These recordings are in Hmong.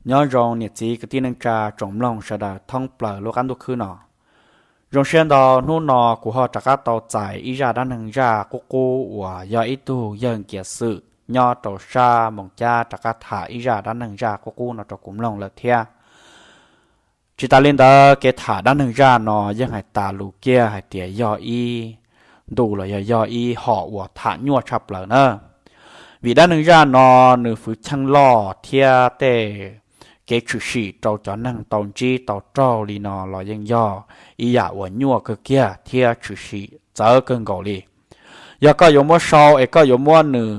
Nyob zoo niam txiv kwv tij neej tsa tsoom mloog sawv daws thoob plaws lub qab ntuj khwb no. Zoo siab ntau hnub no kuv ho rov qab tau txais ib zaj dab neeg zaj qub qub uas yog ib tug yawg nkias xwm nyob rau sab Moos Cab rov qab tham ib zaj dab neeg zaj qub qub no rau kuv mloog lawm thiab. Tsis tas li ntawd kev tham dab neeg zaj no yeej hais tas lus kiag hais tias yog ib ntu los yog yog ib hom uas tham nyuaj tshaj plaws na. Vim dab neeg zaj no nws fwv cheej loj thiab tej kev tshwm sim rau cov neeg tau ntsib tau raug li no los yeej yog ib yam uas nyuaj kawg kiag thiab tshwm sim txawv kawg nkaus li. Yog koj yuav muab sau es koj yuav muab nws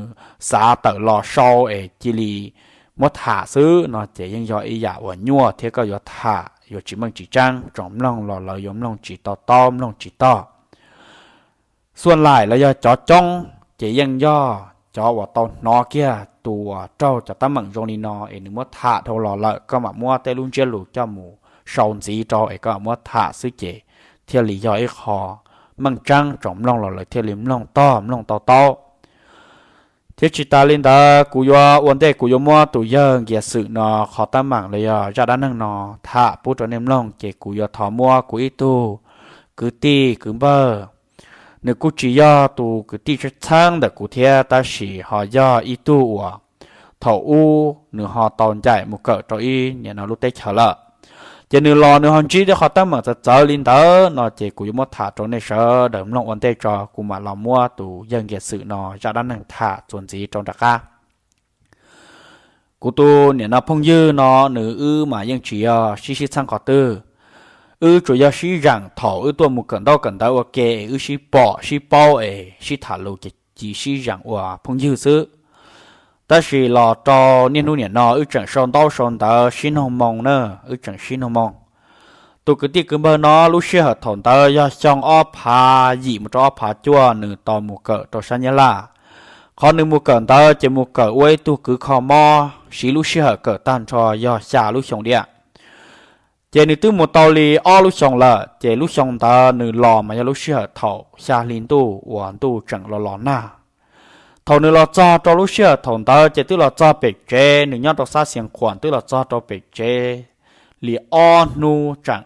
xav tawm los sau es cia li muab tham xwb no ces yeej yog ib yam uas nyuaj thiab koj yuav tham yuav tsis meej tsis tseeb, tsoom mloog los lawv yuav mloog tsis tau taub mloog tsis tog. Xuaj laim los yog cov coob ces yeej yog cov uas tau hnov kiag tus uas raug cov teeb meem zoo li no es nws muab tham dhau los lawm koj mam muab tej lub ntsiab lus coj mus sau ntxiv rau es koj mam muab tham xwb ces thiaj li yog ib qho meej tseeb tsoom mloog los lawv thiaj li mloog tog mloog tau taub. Thiab tsis tas li ntawd kuv yuav ua ntej kuv yuav muab tus yawg nkias xwm no qhov teeb meem los yog zaj dab neeg no tham pub rau nej mloog ces kuv yuav thov muab kuv ib tug kwv tij kwv npawg, nws kuj tsis yog tus kwv tij tshab txheeb ntawm kuv thiab tab sis ho yog ib tug uas thaum ub nws ho tau ncaim mus kawm rau ib niam no lub teb chaws lawm. Ces nws los nws ho ntsib tej qhov teeb meem txawv txawv li ntawd no ces kuv yuav muab tham rau nej sawv daws mloog ua ntej tso kuv mam los muab tus yawg nkias xwm no zaj dab neeg tham txuas ntxiv rau nram qab. Kuv tus niam no phooj ywg no nws wb mas yeej tsis yog sib sib txheeb qhov twg. Wb tsuas yog sib zeem thaum wb tuaj mus kawm ntaub kawm ntawv ua ke es wb sib pom sib paub es sib tham lus ces cia sib zeem ua phooj ywg xwb. Tab sis los rau niaj hnub niam no wb tseem sau ntaub sau ntawv sib noog moo na, wb tseem sib noog moo. Tus kwv tij kwv npawg no lub sij hawm thaum ntawd yog xyoo ob phav yim mus rau ob phav cuaj nws tau mus kawm rau sab Nyab Laj. Qhov nws mus kawm ntawd ces mus kawm ua ib tug kwv kho mob siv lub sij hawm kawm tag nrho yog xya lub xyoo diam. Ces nws twb mus tau li ob lub xyoo lawm ces lub xyoo ntawd nws los mas yog lub sij hawm thaum xya hli ntuj uas ntuj tseem los los nag. Thaum nws los txog rau lub sij hawm thaum ntawd ces twb los txog pem tsev, nws nyob rau sab Xiav Khuam twb los txog rau pem tsev li ob hnub tseem.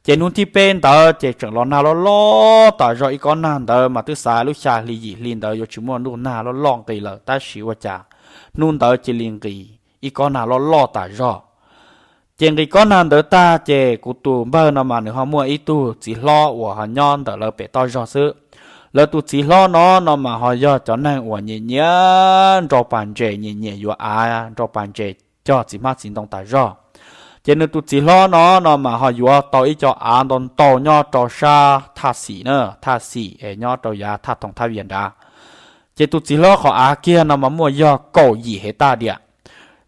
Ces hnub thib peb ntawd ces tseem los nag loj loj tas zog, ib kob nag ntawd mas twb xav lub xya hli yim hli ntawd yuav tsis muaj ntuj nag loj loj nqis lawm tab sis ua cas hnub ntawd cia li nqis ib kob nag loj loj tas zog. Ces nqis kob nag ntawd tag ces kuv tus npawg no mas nws ho muaj ib tug txiv hlob uas ho nyob ntawm lawv pem toj zog xwb. Lawv tus txiv hlob no no mas ho yog cov neeg uas nyiam nyiam nrau pas ntses, nyiam nyiam yuav av nrau pas ntses cog txiv hmab txiv ntoo tas zog. Ces nws tus txiv hlob no no mas ho yuav tau ib co av ntau ntau nyob rau sab Thaj Xim na, Thaj Xim es nyob rau yav Thaj Thoom Thaj Vias nrad. Ces tus txiv hlob qhov av kiag no mas muaj yog kaum yim hev taj diam.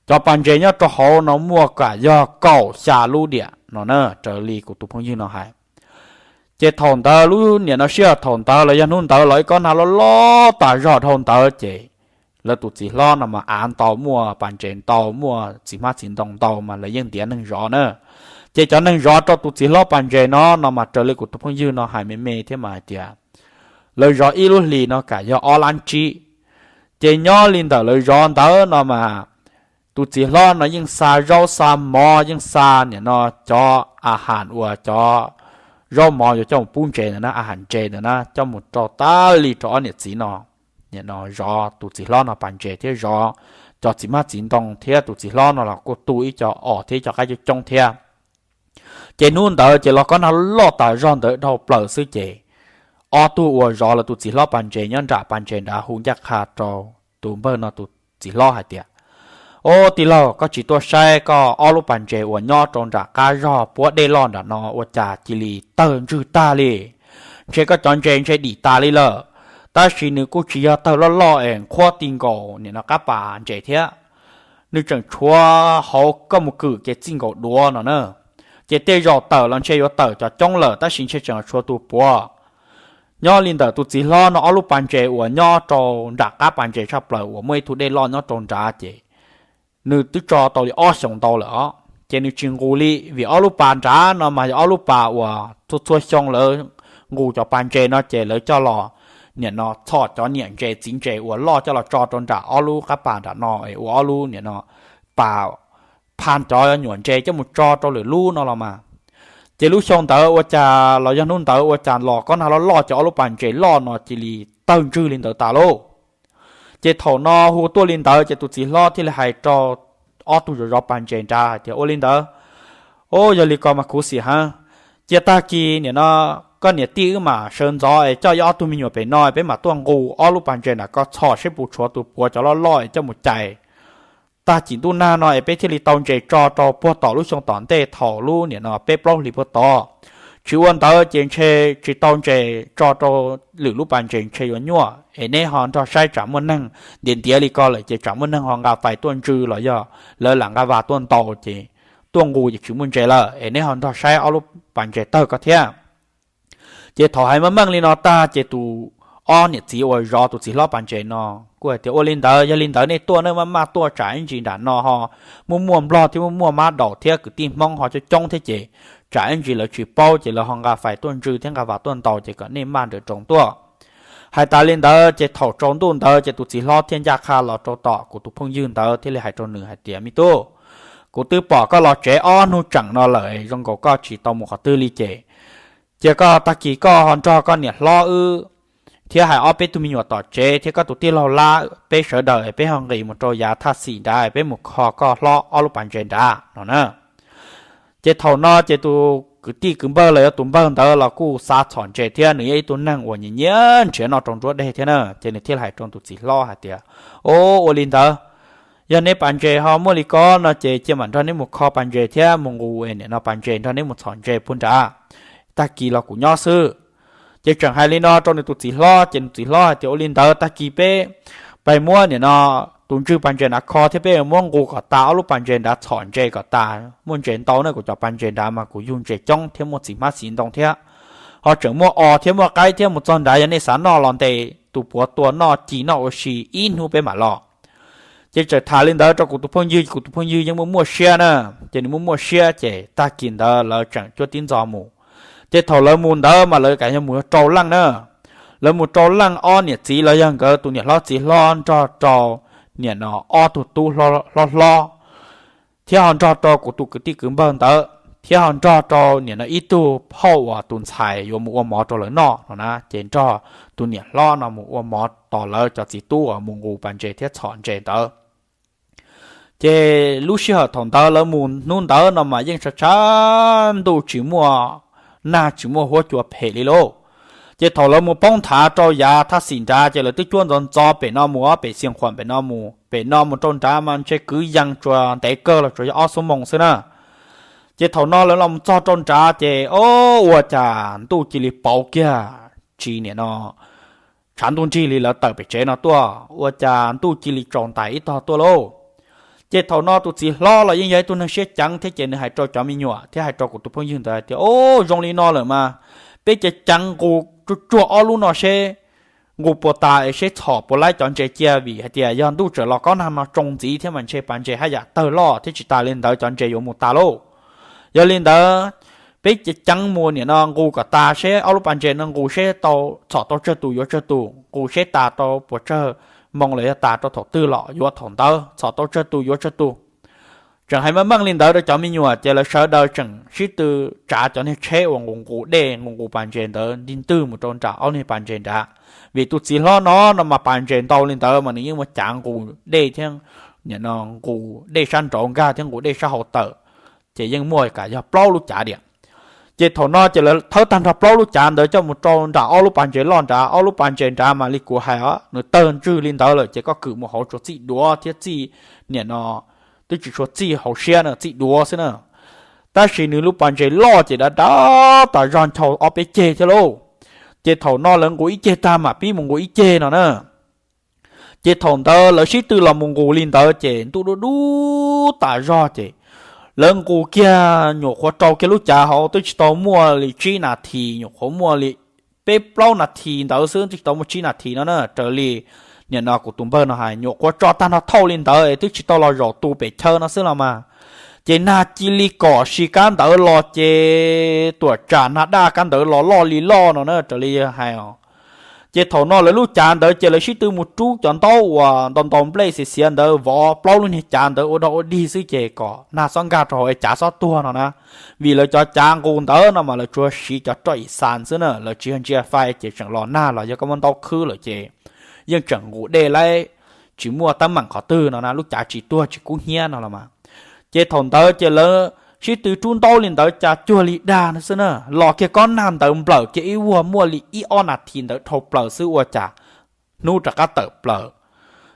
Cov pas ntses nyob rau hauv no muaj kam yog kaum xya lub diam no na, raws li kuv tus phooj ywg no hais. Ces thaum ntawd lub niam no sij hawm thaum ntawd los yog hnub ntawd los ib kob nag loj loj tas zog dhau ntawd ces lawv tus txiv hlob no mas av ntau, muaj pas ntses ntau, muaj txiv hmab txiv ntoo ntau mas lawv yeej ntiav neeg zov na. Ces cov neeg zov rau tus txiv hlob pas ntses no no mas raws li kuv tus phooj ywg no hais me me thiab mas hais tias lawv zov ib lub hlis no kam yog ob lab tsib. Ces nyob li ntawm lawv zov ntawd no mas tus txiv hlob no yeej xa zaub xa mov, yeej xa niam no cov a has uas cov zaub mov yuav coj mus pub ntses ntawd na, a has ntses ntawd na, coj mus rau tas li rau ob niam txiv no. Niam no zov tus txiv hlob no pas ntses thiab zov cov txiv hmab txiv ntoo thiab tus txiv hlob no los kuj tu ib co os thiab ib co qaib coob coob thiab. Ces hnub ntawd ces los kob nag loj tas zog ntawd dhau plaws xwb ces ob tug uas zov lawv tus txiv hlob pas ntses nyob nram pas ntses nrad hu ncaj qha rau tus npawg no tus txiv hlob hais tias, Ob tij laug, koj tsis tuaj saib koj ob lub pas ntses uas nyob rau nram qab zog puab dej loj nram no ua cas cia li tawg ntswg tag li. Ntshe koj cov ntses ntshe dim tas li lawm. Tab sis nws kuj tsis yog tawg loj loj es nqhuab ti nkaus niam no qab pas ntses thiab. Nws tseem tshuav hauv koj mus kwm ces txij nkaus duav no na. Ces tej zaum tawm los ntshe yuav tawm cov coob lawm tab sis ntshe tseem tshuav tus puav. Nyob li ntawm tus txiv hlob no ob lub pas ntses uas nyob rau nram qab pas ntses tshaj plaws uas muaj ib tug dej loj nyob rau nrad ces nws twb tso tau li ob xyoos ntau lawm os. Ces nws tsis nqus li vim ob lub pas nrad no mas yog ob lub pas uas txhua txhua xyoo lawv nqus cov pas ntses no ces lawv coj los niam no txhom cov niam ntses txiv ntses uas loj coj los tso rau nram ob lub qab pas nram no es ua ob lub niam no pas pha cov nyuam ntses coj mus tso rau lwm lub no los mas. Ces lub xyoo ntawd ua cas los yog hnub ntawd ua cas los kob nag loj loj ces ob lub pas ntses loj no cia li tawg ntswg li ntawd tas lauj. Ces thaum no hu tuaj li ntawd ces tus txiv hlob thiaj li hais rau ob tug zov zov pas ntses nrad hais tias, Ua li ntawd, o, yog li ko mas khuv xim heev. Cia tag kis nim no koj niam tij wb mam sawv ntxov es coj ib ob tug me nyuam pem no peb mam tuaj nqus ob lub pas ntses nram ko txhom seb puas tshuav tus puav cov loj loj es coj mus cais tag kis ntuj nag no es peb thiaj li tau ntses tso rau puag tom lub xyoo tom ntej thaum lub nim no peb plaub hlis puag tod. Tsis ua ntawd ces ntshe tsis tau ntses tso rau lwm lub pas ntses ntshe yuav nyuaj es neb ho nrog saib tsam muaj neeg ntiav ntiav li ko lawm ces tsam muaj neeg ho nqa fais tuaj ntsw los yog lawv lam nqa vas tuaj ntaus ces tuaj nqus ces tsis muaj ntses lawm es neb ho nrog saib ob lub pas ntses tawg ko thiab. Ces thaum hais meej meej li no tag ces tus ob niam txiv uas zov tus txiv hlob pas ntses no kuj hais tias, Ua li ntawd, yog li ntawd nej tuaj nej maj maj tuaj tsam ib ntsis nram no ho muaj muaj nplog thiab muaj muaj mab daum thiab kwv tij Hmoob ho coob coob thiab ces tsam ib ntsis lawv tsis paub ces lawv ho nqa fais tuaj ntsw thiab nqa vas tuaj ntaus ces kom nej maj nrawm nroos tuaj. Hais tas li ntawd ces thaum tsaus ntuj ntawd ces tus txiv hlob thiaj ncaj qha los rau tom kuv tus phooj ywg ntawd thiaj li hais rau nws hais tias, Me tub, kuv twb pom koj los tsev ob hnub tseem no lawm, zoo nkaus koj tsis tau mus qhov twg li ces cia koj tag kis koj ho nrog koj niam hlob wb thiab hais ob peb tug me nyuam tom tsev thiab koj tus tij laug Lab peb sawv daws peb ho nqis mus rau yav thaj xim nrad peb mus kho koj hlob ob lub pas ntses nrad no na. Ces thaum no ces tus kwv tij kwv npawg los yog tus npawg ntawd los kuj xav txhom ntses thiab nws yog ib tug neeg uas nyiam nyiam nrhiav noj rau nruab dej thiab na ces nws thiaj li hais rau tus txiv hlob hais tias, O, ua li ntawd, yog neb pas ntses ho muaj li ko no ces cia mam nrog neb mus kho pas ntses thiab mus nqus nim no pas ntses nrog neb mus txhom ntses puag nrad, tag kis los kuv nyob xwb. Ces tseem hais li no rau nws tus txiv hlob ces nws txiv hlob hais tias, Ua li ntawd tag kis peb pais muab nim no tus ntswg pas ntses nrad kho thiab peb muab nqus kom tas ob lub pas ntses nrad txhom ntses kom tas, muaj ntses ntau na, kuv cov pas ntses nrad mas kuv yug ntses coob thiab muaj txiv hmab txiv ntoo thiab ho tseem muaj os thiab muaj qaib thiab, mus txog nrad yog nej xav noj los ntes tus puav tua noj ci noj ua si ib hnub peb mam los. Ces txawm tham li ntawd rau kuv tus phooj ywg, kuv tus phooj ywg yeej muaj muaj siab na, ces nws muaj muaj siab ces tag kis ntawd lawv tseem cuab tib ntxo mus. Ces thaum lawv mus ntawd mas lawv kam yog mus rau leej na. Lawv mus rau leej ob niam txiv los yog nkawd tus niam hlob txiv hlob nrog rau nim no ob tug tub hlob hlob thiab ho nrog rau kuv tus kwv tij kwv npawg ntawd thiab ho nrog rau nim no ib tug phauj uas tus ntxhais yuav mus ua mov rau lawv noj no na, ces nrog tus niam hlob no mus ua mov tos lawv cov txiv tub uas mus nqus pas ntses thiab txhom ntses ntawd. Ces lub sij hawm thaum ntawd lawv mus hnub ntawd no mas yeej tshav tshav ntuj tsis muaj nag tsis muaj huab cua phem li lauj. Ces thaum lawv mus poob nthav rau yav thaj xim nrad ces lawv twb cuab ntxov ntxov pem no mus, pem Xias Khuam pem no mus, pem no mus rau nrad mas ntshe kwv yees tsuas ntev kawg los tsuas yog ob xuab moos xwb na. Ces thaum no lawv los txog rau nrad ces o, ua cas ntuj cia li pauv kiag tsis nim no tshav ntuj nrig li lawv tawm pem tsev no tuaj, ua cas ntuj cia li tsaus ntais ib tog tuaj lauj. Ces thaum no tus txiv hlob los yeej yog ib tug neeg siab ceev thiab ces nws hais rau cov me nyuam thiab hais rau kuv tus phooj ywg ntawd hais tias, O, zoo li no lawm mas peb ceev ceev nqus tsuag tsuag ob lub no seb nqus puas tas es seb txhom puas laib cov ntses cia, vim hais tias yog ntuj txawm los kob nag no tsoo ntxiv thiab mas ntshe pas ntses haj yam tawg loj thiab. Tsis tas li ntawd cov ntses yuav mus tas lauj. Yog li ntawd peb ceev ceev mus nim no nqus kom tas seb ob lub pas ntses no nqus seb tau txhom tau tsawg tus yuav tsawg tus, nqus seb tas tau puas tsawg moo los yog tas rau thaum twg los yuav thaum ntawd, txhom tau tsawg tus yuav tsawg tus. Tseem hais meej meej li ntawd rau cov me nyuam ces lawv sawv daws tseem sib tw tsav cov niag tsheb uas nqus nqus dej nqus nqus pas ntses ntawd nti ntwg mus rau nram ob niag pas ntses nrad. Vim tus txiv hlob no no mas pas ntses ntau li ntawd mas nws yeej muaj cav nqus dej thiab, nim no nqus dej sab nraud nkag thiab nqus dej sab hauv tawm, ces yeej muaj kam yog plaub lub cav diam. Ces thaum no ces lawv thawb tag nrho plaub lub cav ntawd coj mus rau nram ob lub pas ntses loj nrad, ob lub pas ntses nrad mas li kuv hais os, nws tawg ntswg li ntawd lawm ces koj kwm mus hauv tsuas txij duav thiab txij, nim no twb tsis tshua txij hauv siab na, txij duav xwb na. Tab sis nws lub pas ntses loj ces dav dav tas zog ncho ob peb ceg thiab lauj. Ces thaum no lawv nqus ib ceg tag mam pib mus nqus ib ceg no na. Ces thaum ntawd lawv sib tw los mus nqus li ntawd ces ntuj dub dub tas zog ces lawv nqus kiag nyuam qhuav rau kiag lub cav hauv twb tsis tau muaj li tsib nas this, nyuam qhuav muaj li peb plaub nas this ntawd xwb, twb tsis tau muaj tsib nas this no na, raws li nim no kuv tus npawg no hais nyuam qhuav tso tag nrho thauj li ntawd es twb tsis tau los zaum tu pem chaw no xwb los mas. Ces nag cia li kom si kab ntawd los ces tuam tsam nag daj kab ntawd los loj li loj no na, raws li hais os. Ces thaum no lawv lub cav ntawd ces lawv sib tw mus rub cov ntaub uas ntaus ntaus nplej xiav xiav ntawd vov plaub lub niag cav ntawd ua dog ua dig xwb ces kom nag txhob nkag rau hauv es cav txhob tuag no na. Vim lawv cov cav nqus ntawd no mas lawv tsuas siv cov roj ib xas xwb na, lawv tsis yog ntsia fais ces tseem los nag los yog koj muab ntaub khwb lawm ces yeej tseem nqus dej lawm, tsis muaj teeb meem qhov twg no na, lub cav tsis tuag tsis kub hnyiab no los mas. Ces thaum ntawd ces lawv sib tw rub ntaub li ntawd cas cuag li dag xwb na, los kiag kob nag ntawd nplawm kiag ib vuag muaj li ib ob nas this ntawd dhau plaws xwb ua cas hnub rov qab tawm plaws.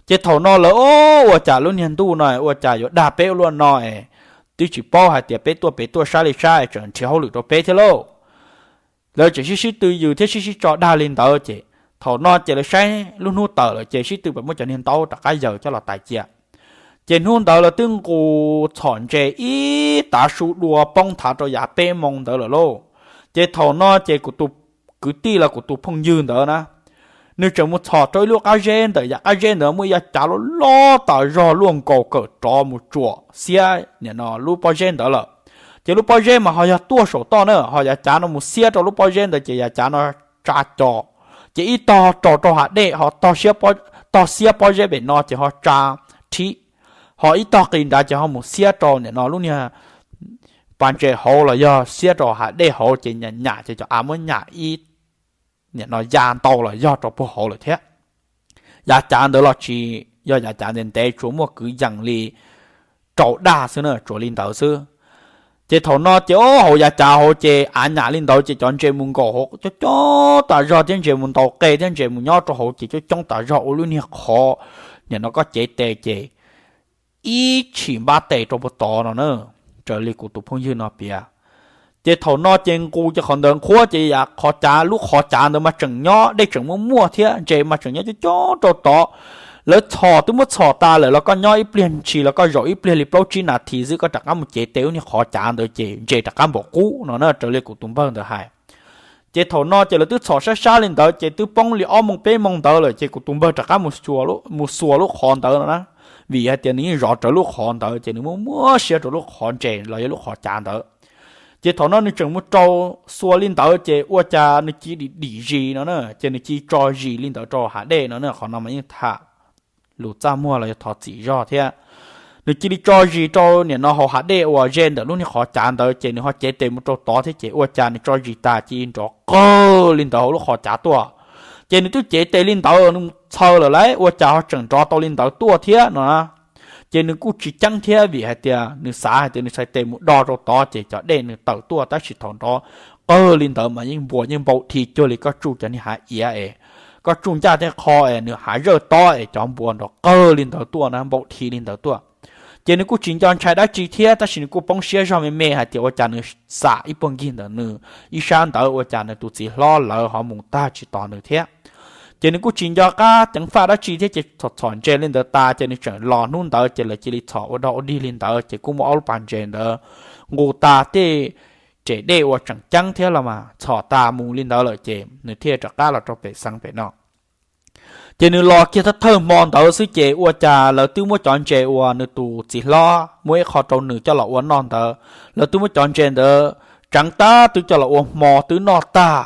Ces thaum no lawv, o, ua cas lub niag ntuj no ua cas yuav dag peb ua luaj no es, twb tsis paub hais tias peb tuaj pem tuaj sab li sab es tseem nrhiav hauj lwm rau peb thiab lauj. Lawv tseem sib sib tw yws thiab sib sib tso dag li ntawd ces thaum no ces lawv saib lub hnub tawm lawm ces sib tw pem muab cov niag ntaub rov qab yaws coj los tais cia. Ces hnub ntawd lawv twb nqus txhom ntses ib tav su dua poob thav rau yav peb moo ntawd lawm lauj. Ces thaum no ces kuv tus kwv tij los kuv tus phooj ywg ntawd na, nws tseem mus txhom rau ib lub qab zeb ntawm yav qab zeb ntawd muaj ib yav cav loj loj tas zog luaj nkaus kawm rov mus tsuam xiab nim no lub pob zeb ntawd lawm. Ces lub pob zeb mas ho yog tuaj saum toj na, ho yav cav no mus xiab rau lub pob zeb ntawd ces yav cav no tsa co, ces ib tog raug rau hav dej ho tog xiab pob zeb pem no ces ho tsa rhib, ho ib tog qis nrad ces ho mus xiab rau nim no lub niag pas ntses hauv los yog xiab rau hav dej hauv ces nyam nyam ces cov av muab nyam ib nim no ya ntau los yog rau puag hauv lawm thiab. Yav cav ntawd los tsis yog yav cav ntev ntev, tsuas muaj kwv yees li rau daj xwb na, tsuas li ntawd xwb. Ces thaum no ces o hauv yav cav hauv ces av nyam li ntawd ces cov ntses mus nkaum hauv coob coob tas zog thiab ntses mus ntaus qe thiab ntses mus nyob rau hauv ces coob coob tas zog ua lub niag qhov nim no koj cev tes ces ib tshim npab tes rau puag tod no na, raws li kuv tus phooj ywg no piav. Ces thaum no ces nqus ces qhov ntawd nqhuab ces qhov cav, lub qhov cav ntawd mas tseem nyob, dej tseem muaj muaj thiab ntses mas tseem nyob coob coob rau tod. Lawv txhom twb muab txhom tas lawm los koj nyob ib pliag ntshis los koj zaum ib pliag li plaub tsib nas this xwb koj rov qab mus cev tes lub niag qhov cav ntawd ces ntses rov qab npaum qub no na, raws li kuv tus npawg ntawd hais. Ces thaum no ces lawv twb txhom sab sab li ntawd ces twb poob li ob moo peb moo ntawd lawm ces kuv tus npawg rov qab mus xuas lub qhov ntawd no na, vim hais tias nws yeej zov rawv lub qhov ntawd ces nws muab muab siab rau lub qhov ntses los yog lub qhov cav ntawd. Ces thaum no nws tseem mus rau xuas li ntawd ces ua cas nws cia li dim zis no na, ces nws cia li tso zis li ntawd rau hav dej no na, qhov no mas yeej tham lus txaj muag los yog thov txim zog thiab. Nws cia li tso zis rau nim no hauv hav dej uas ze ntawm lub niag qhov cav ntawd ces nws ho cev tes mus rau tod thiab ces ua cas nws tso zis tas cia li nrov qawg li ntawd hauv lub qhov cav tuaj. Ces nws twb cev tes li ntawd nws txhaws lawm lauj ua cas ho tseem nrov tau li ntawd tuaj thiab no na. Ces nws kuj tsis ceeb thiab vim hais tias nws xav hais tias nws txhais tes mus do rau tod ces cov dej nws tawm tuaj tab sis thaum nrov qawg li ntawd mas yeej npuas yeej npau dhi cuag li koj tsuj cov niag hav iav es koj tsuj ncaj thiab qho es nws hav zawj tob es cov npuas nrov qawg li ntawd tuaj na, npau dhi li ntawd tuaj. Ces nws kuj tsis nco ntshai dab tsi thiab tab sis nws kuj poob siab zog me me hais tias ua cas nws xam ib puag nkig ntawm nws ib sab ntawd ua cas nws tus txiv hlob lawv ho mus tag tsis tos nws thiab. Ces nws kuj tsis nco qab ceev faj dab tsi thiab ces txhom txhom ntses li ntawd tas ces nws tseem los hnub ntawd ces lawv cia li txhom ua dog ua dig li ntawd ces kuj muaj ob lub pas ntses ntawd nqus tas tej rem dej uas tseem ceeb thiab los mas txhom tas mus li ntawd lawm ces nws thiaj rov qab los rau pem xeev pem no. Ces nws los kiag thawj thawj hmo ntawd xwb ces ua cas lawv twb muab cov ntses uas nws tus txiv hlob muab ib qho rau nws coj los ua noj ntawd, lawv twb muab cov ntses ntawd tseev tab twb coj los ua hmo twb noj tag.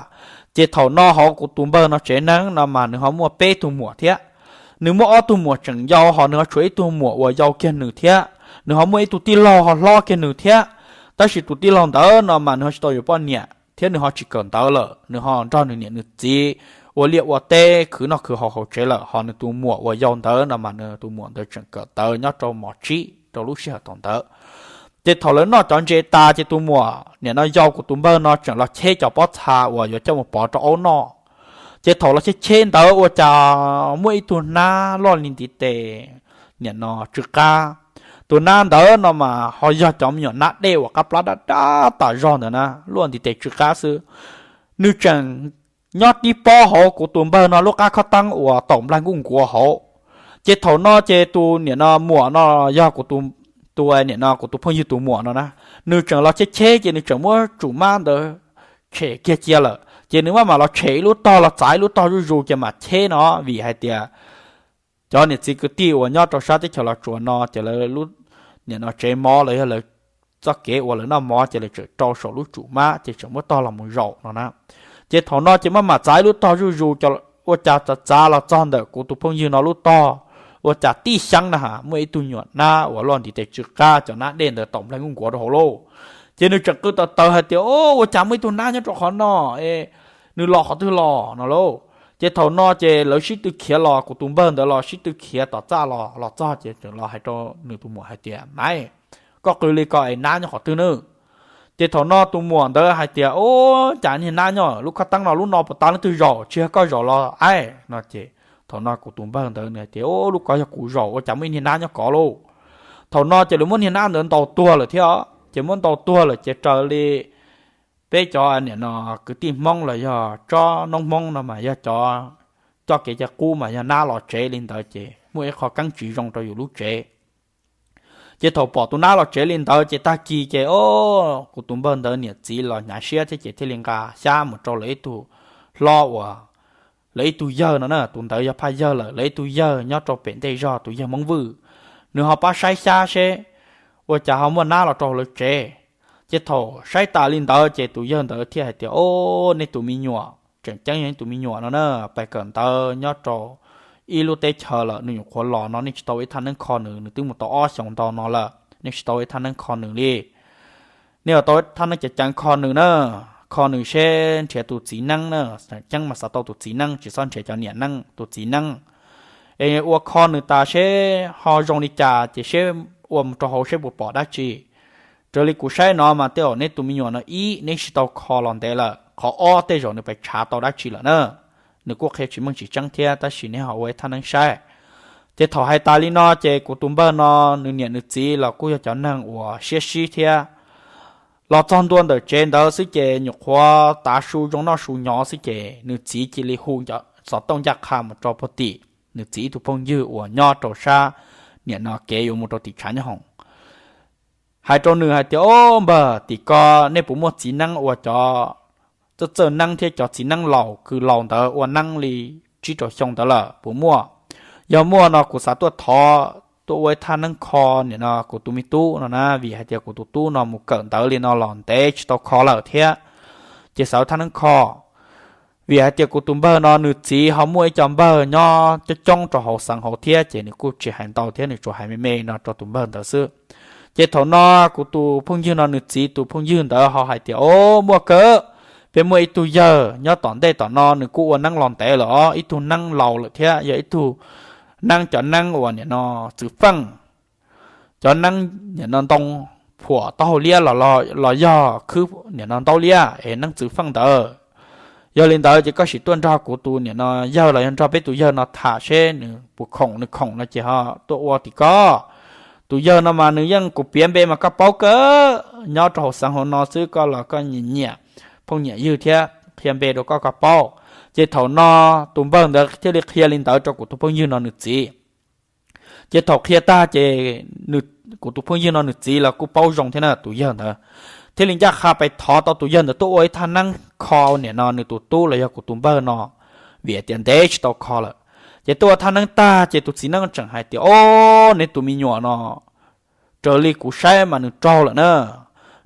Ces thaum no hauv kuv tus npawg no tsev neeg no mas nws ho muaj peb tug muam thiab. Nws muaj ob tug muam tseem yau ho nws ho tshuav ib tug muam uas yau kiag nws thiab. Nws ho muaj ib tug tij laug ho hlob kiag nws thiab. Tab sis tus tij laug ntawd no mas nws ho tsis tau yuav poj niam thiab nws ho tsis kawm ntawv lawm, nws ho nrog nws niam nws txiv ua liaj ua teb khwv noj khwv haus hauv tsev lawm, ho nws tus muam uas yau ntawd no mas nws tus muam ntawd tseem kawm ntawv nyob rau mos tsib rau lub sij hawm thaum ntawd. Ces thaum lawv noj cov ntses tas ces tus muam niam no yau kuv tus npawg no tseem los cheb cov pob txha uas yuav coj mus pov rau aub noj. Ces thaum los cheb cheb ntawd ua cas muaj ib tug hnab loj li ntiv tes niam no tsw qab. Tus hnab ntawd no mas ho yog cov me nyuam hnab dej uas qab plab dab dab tas zog ntawd na, luaj ntiv tes tsw qab xwb. Nws tseem nyob tib pob hauv kuv tus npawg no lub qab khob teeb uas taum nplaig nkuj nkuav hauv. Ces thaum no ces tus niam no muam no yog kuv tus, tus niam no kuv tus phooj ywg tus muam no na, nws tseem los cheb cheb ces nws tseem muab tsum mab ntawd tshem kiag cia lawm ces nws maj mam los tshem ib lub tog los txav ib lub tog zuj zus ces mam cheb no vim hais tias cov niam txiv kwv tij uas nyob rau sab teb chaws Los Tsuas no ces lawv lub niam no tsev mov los yog lawv txoj kev uas lawv noj mov ces lawv tseem rau saum lub tsum mab ces tseem muab tog los mus zaum no na. Ces thaum no ces maj mam txav ib lub tog zuj zus cov ua cas txav txav los txog ntawm kuv tus phooj ywg no lub tog, ua cas tib xyeeb na has muaj ib tug nyuam nab uas luaj ntiv tes tsw qab, cov nab dej ntawd taum nplaig nkuj nkuav rau hauv lauj. Ces nws tseem qw tawv tawv hais tias, Ua cas muaj ib tug nab nyob rau qhov no, nws los qhov twg los no lauj? Ces thaum no ces lawv sib tw khiav los, kuv tus npawg ntawd los sib tw khiav tom txaj los, los txog ces tseem los hais rau nws tus muam hais tias, Maiv, koj qw li ko es nab nyob qhov twg nawb? Ces thaum no tus muam ntawd hais tias, Ua cas niag nab nyob lub khob teeb no, lub no puas tas leej twg zaum, tsis yog koj zaum los aib no. Ces thaum no kuv tus npawg ntawd nws hais tias, Ua, lub ko yog kuv zaum, ua cas muaj ib niag nab nyob kov lauj? Thaum no ces lawv muab niag nab ntawd ntaus tuag lawm thiab. Ces muab ntaus tuag lawm ces raws li peb cov niam no kwv tij Hmoob los yog tsob noob Hmoob no mas yog cov coj kev cai qub mas yog nab los tsev li ntawd ces muaj ib qho keeb tsis zoo rau yus lub tsev. Ces thaum pom tus nab los tsev li ntawd ces tag kis ces, o, kuv tus npawg ntawd niam txiv los hnyav siab thiab ces thiaj li nqa xyab mus rau lawv ib tug hlob uas lawv ib tug yawg no na, tus ntawd yog phaj yawg lawm, lawv ib tug yawg nyob rau pem ntej zog, tus yawg Hmoob Vwj, nws ho pab saib xyab seb ua cas ho muaj nab los rau lawv tsev. Ces thaum saib tas li ntawd ces tus yawg ntawd thiaj hais tias, O, nej tus me nyuam, tseem ceeb yog nej tus me nyuam no na, pes kawm ntawv nyob rau ib lub teb chaws lawm, nws nyuam qhuav los no, nej tsis tau ua ib thaj neeb kho nws, nws twb mus tau ob xyoos ntau no lawm, nej tsis tau ua ib thaj neeb kho nws li. Nej yuav tau ib thaj neeb ceev ceev kho nws na, kho nws seb nrhiav tus txiv neeb na, tseem ceeb mas xav tau tus txiv neeb, tsis txhob nrhiav cov niam neeb, tus txiv neeb. Es ua kho nws tas seb ho zoo li cas ces seb ua mus rau hauv seb puas pom dab tsi. Raws li kuv saib no mas tej zaum neb tus me nyuam no ib, neb tsis tau kho los ntev lawm, qhov ob tej zaum nws pes tshav tau dab tsi lawm na. Nws kuj qhia tsis meej tsis tseeb thiab, tab sis neb ho ua ib thaj neeb saib. Ces thaum hais tas li no ces kuv tus npawg no, nws niam nws txiv los kuj yog cov neeg uas siab sib thiab. Los txog ntua ntawm tsev ntawd xwb ces nyuam qhuav tav su zoo noj su hnyov xwb ces nws txiv cia li hu xov tooj ncaj qha mus rau puag tim nws txiv ib tug phooj ywg uas nyob rau sab niam no kev yuav mus rau tim tshav nyob hoom, hais rau nws hais tias, O, npawg, tim ko nej puas muaj txiv neeb ua cov txawj txawj neeb thiab cov txiv neeb laus kws laus ntawd ua neeb li tsib rau xyoo ntawd lawm puas muaj? Yog muaj no kuv xav tuaj thov tuaj ua ib thaj neeb kho niam no kuv tus me tub no na, vim hais tias kuv tus tub no mus kawm ntawv li no los ntev tsis tau kho lawm thiab, ces xav ua thaj neeb kho. Vim hais tias kuv tus npawg no nws txiv ho muaj ib co npawg nyob coob coob rau hauv xeev hauv thiab ces nws kuj tsis hais ntau thiab, nws tsuas hais me me no rau tus npawg ntawd xwb. Ces thaum no kuv tus phooj ywg no nws txiv tus phooj ywg ntawd ho hais tias, O, muaj kawg, peb muaj ib tug yawg nyob tom ntej tom no nws kuj ua neeb los ntev lawm os, ib tug neeb laus lawm thiab yog ib tug neeb, cov neeb uas niam no txwv feej, cov neeb niam no ntoo phuam taub hau liab los yog khwb niam no ntaub liab es neeb txwv feej ntawd. Yog li ntawd ces koj sim tuaj nrog kuv tus niam no yawg los yog nrog peb tus yawg no tham seb nws puas khoom, nws khoom no ces ho tuaj ua tim ko. Tus yawg no mas nws yeej kuv piav npe mas koj paub kawg, nyob rau hauv xeev hauv no xwb, koj los koj nyiam nyiam phooj nyiam ywg thiab, qhia npe rau koj koj paub. Ces thaum no tus npawg ntawd thiaj li qhia li ntawd rau kuv tus phooj ywg no nws txiv. Ces thaum qhia tag ces kuv tus phooj ywg no nws txiv los kuj paub zoo thiab na, tus yawg ntawd thiaj li ncaj qha pes thov tau tus yawg ntawd tuaj ua ib thaj neeb kho niam no nws tus tub los yog kuv tus npawg no, vim tias ntev tsis tau kho lawm. Ces tuaj ua thaj neeb tag ces tus txiv neeb tseem hais tias, O, neb tus me nyuam no, raws li kuv saib mas nws raug lawm na,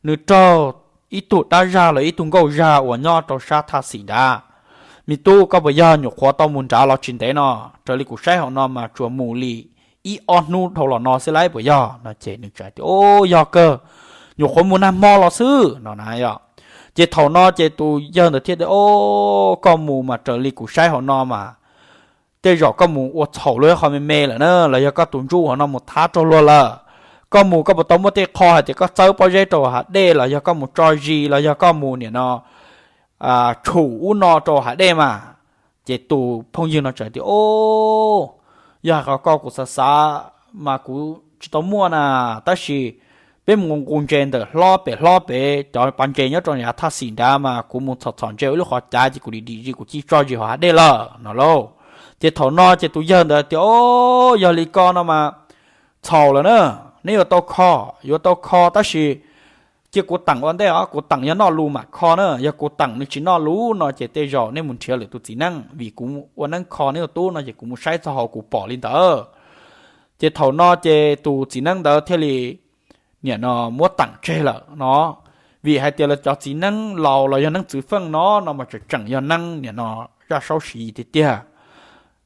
nws raug ib tug dab zaj los ib tug nkauj zaj uas nyob rau sab thaj xim nrad. Me tub, koj puas yog nyuam qhuav tau mus nrad los tsis ntev no? Raws li kuv saib hauv no mas tsuas mus li ib ob hnub dhau los no xwb lauj, puas yog? No ces nws tseem tias, O, yog kawg, nyuam qhuav mus nag hmo los xwb no na yom. Ces thaum no ces tus yawg ntawd thiaj tias, O, koj mus mas raws li kuv saib hauv no mas tej zaum koj mus ua txhaum luag ib qho me me lawm na, los yog koj tus ntsuj hauv no mus thab raug luag lawm. Koj mus koj puas tau muaj tej qho hais tias koj txawb pob zeb rau hav dej los yog koj mus tso zis los yog koj mus niam no tshum ub no rau hav dej mas? Ces tus phooj ywg no tseem tias, O, yog hais qhov ko kuv xav xav mas kuv tsis tau muaj na, tab sis peb mus nqus ntses ntawm hlob pem, hlob pem cov pas ntses nyob rau yav thaj xim nrad mas kuv mus txhom txhom ntses ua lub qhov cav ces kuv dim dim zis kuv cia tso zis hauv hav dej lawm no lauj. Ces thaum no ces tus yawg ntawd tias, O, yog li ko no mas txhaum lawm na, neb yuav tau kho, yuav tau kho tab sis cia kuv teem ua ntej os, kuv teem yog noj lus mam kho na, yog kuv teem nws tsis noj lus no ces tej zaum neb mus nrhiav lwm tus txiv neeb, vim kuv ua neeb kho neb tus tub no ces kuv mus saib txog hauv kuv pom li ntawd. Ces thaum no ces tus txiv neeb ntawd thiaj li niam no muab teem tseg lawm no, vim hais tias lawv cov txiv neeb laus los yog neeb txwv feej no, no mas tseem tseem yog neeb niam no zaj saub siv tiag tiag.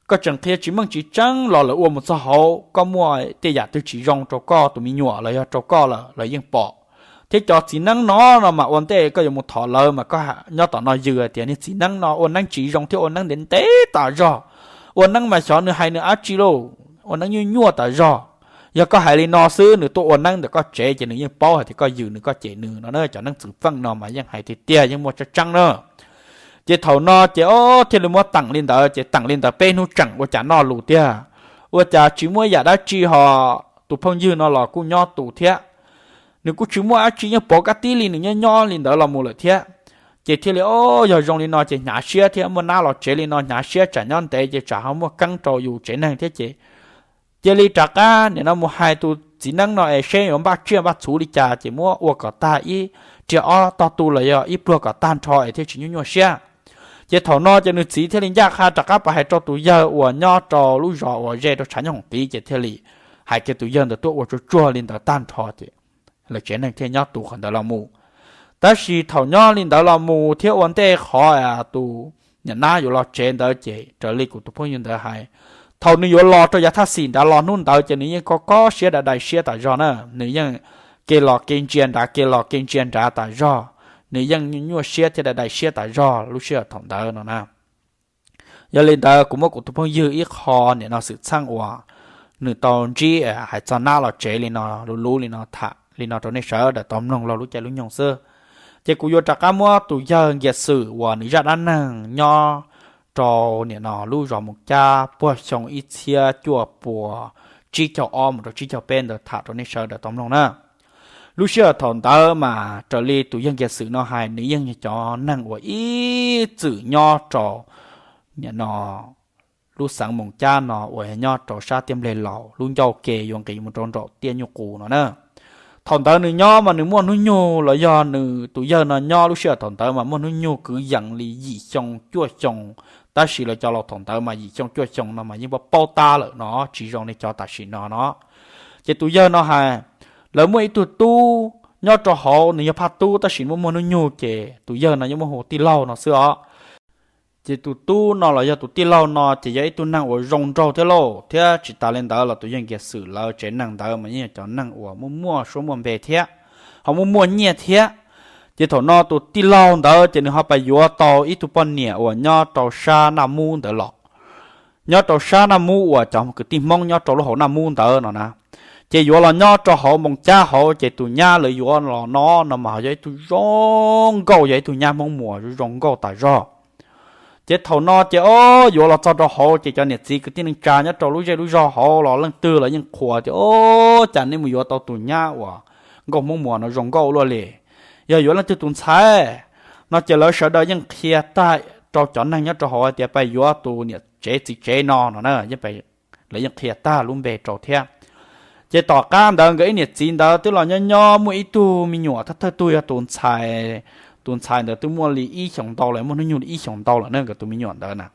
Koj tseem qhia tsis meej tsis tseeb los lawv ua mus txog hauv, koj muaj tej yam twg tsis zoo rau koj tus me nyuam los yog rau koj lawm los yeej pom. Thiab cov txiv neeb no no mas ua ntej koj yuav mus thov lawv mas koj nyob tom no yws hais tias niag txiv neeb no ua neeb tsis zoo thiab ua neeb ntev ntev tas zog. Ua neeb mas xyov nws hais nws dab tsi lauj, ua neeb nyuaj nyuaj tas zog. Yog koj hais li no xwb nws tuaj ua neeb ntawm koj tsev ces nws yeej paub hais tias koj yws nws koj cem nws no na. Cov neeb txwv feej no mas yeej hais tiag tiag yeej muaj tseeb tseeb na. Ces thaum no ces o thiaj li muab teem li ntawd ces teem li ntawd peb hnub tseem ua cas noj lus tiag. Ua cas tsis muaj yam dab tsi ho tus phooj ywg no los kuj nyob tus thiab. Nws kuj tsis muaj dab tsi yeej pov kab tib li nws nyob nyob li ntawd los mus lawm thiab. Ces thiaj li o yog zoo li no ces hnyav siab thiab muaj nab los tsev li no hnyav siab tsam nyob ntev ces tsam ho muaj keeb rau yus tsev neeg thiab ces cia li rov qab nim no mus hais tus txiv neeb no es seb yuav npaj tsiaj npaj txhuv li cas ces muab ua kom tag ib riag ob tog tu los yog ib pluag kom tag nrho es thiaj tsis nyuaj nyuaj siab. Ces thaum no ces nws txiv thiaj li ncaj qha rov qab pab hais rau tus yawg uas nyob rau lub zos uas ze rau tshav nyob hoom tid ces thiaj li hais kiag tus yawg ntawd tuaj ua tsuag tsuag li ntawd tag nrho ces lawv tsev neeg thiaj nyob tus qhov ntawd los mus. Tab sis thaum nyob li ntawd los mus thiab ua ntej qhov tus niam nab yuav los tsev ntawd ces raws li kuv tus phooj ywg ntawd hais, thaum nws yuav los rau yav thaj xim nrad los hnub ntawd ces nws yeej koj kob siab dai dai siab tas zog na. Nws yeej ke los ke ntsia nrad ke los ke ntsia nrad tas zog, nws yeej nyuaj siab thiab dai dai siab tas zog lub sij hawm thaum ntawd no na. Yog li ntawd kuv muab kuv tus phooj ywg ib qho nim no xwm txheej uas nws tau ntsib hais txog nab los tsev li no luv luv li no tham li no rau nej sawv daws tau mloog laug lub caij lub nyoog xwb. Ces kuv yuav rov qab muab tus yawg Nkias Xwm uas nws zaj dab neeg nyob rau nim no lub zos Moos Cab puag xyoo ib txhiab cuaj puas tsib caug ob mus rau tsib caug peb ntawd tham rau nej sawv daws tau mloog na. Lub sij hawm thaum ntawd mas raws li tus yawg Nkias Xwm no hais nws yeej yog cov neeg uas ib txwm nyob rau nim no lub xeev Moos Cab no uas nyob rau sab Tiaj Npleg Laus lub ncauj ke yuav nqis mus rau nraum Tiaj Nyuj Qus no na. Thaum ntawd nws nyob mas nws muaj hnub nyoog los yog nws tus yawg no nyob lub sij hawm thaum ntawd mas muaj hnub nyoog kwv yees li yim xyoo cuaj xyoo. Tab sis lawv cov laus thaum ntawd mas yim xyoo cuaj xyoo no mas yeej paub paub tab lawm no tsis zoo li cov tam sim no no. Ces tus yawg no hais lawv muaj ib tug tub nyob rau hauv nws yog phaj tub tab sis muaj muaj hnub nyoog ces tus yawg no yeej muaj hu tij laug no xwb os. Ces tus tub no los yog tus tij laug no ces yog ib tug neeg uas zoo nraug thiab lauj, thiab tsis tas li ntawd los tus yawg Nkias Xwm lawv tsev neeg ntawd mas yeej yog cov neeg uas muaj muaj suab muaj npe thiab ho muaj muaj nyiaj thiab. Ces thaum no tus tij laug ntawd ces nws ho pais yuav tau ib tug poj niam uas nyob rau sab Naj Mub ntawd los, nyob rau sab Naj Mub uas cov kwv tij Hmoob nyob rau lub hauv Naj Mub ntawd no na. Ces yuav los nyob rau hauv Moos Cab hauv ces tus nyab lawv yuav los no no mas yog ib tug zoo nkauj, yog ib tug nyab Hmoob Muas zoo nkauj tas zog. Ces thaum no ces o yuav los txog rau hauv ces cov niam txiv kwv tij neej tsa nyob rau lub zej lub zog hauv los leej twg los yeej qhuas tias o cas nej mus yuav tau tus nyab uas nkauj Hmoob Muas no zoo nkauj luaj li. Yog yuav leej twg tus ntxhais no ces lawv sawv daws yeej qhia tag rau cov neeg nyob rau hauv hais tias pab yuav tus niam tsev txiv tsev no no na, yeej lawv yeej qhia tag lub npe rau thiab. Ces tom qab ntawd nkawd ib niam txiv ntawd twb los nyob nyob muaj ib tug me nyuam thawj thawj tug yog tus ntxhais, tus ntxhais ntawd twb muaj li ib xyoos ntau lawm, muaj hnub nyoog li ib xyoos ntau lawm na nkawd tus me nyuam ntawd na.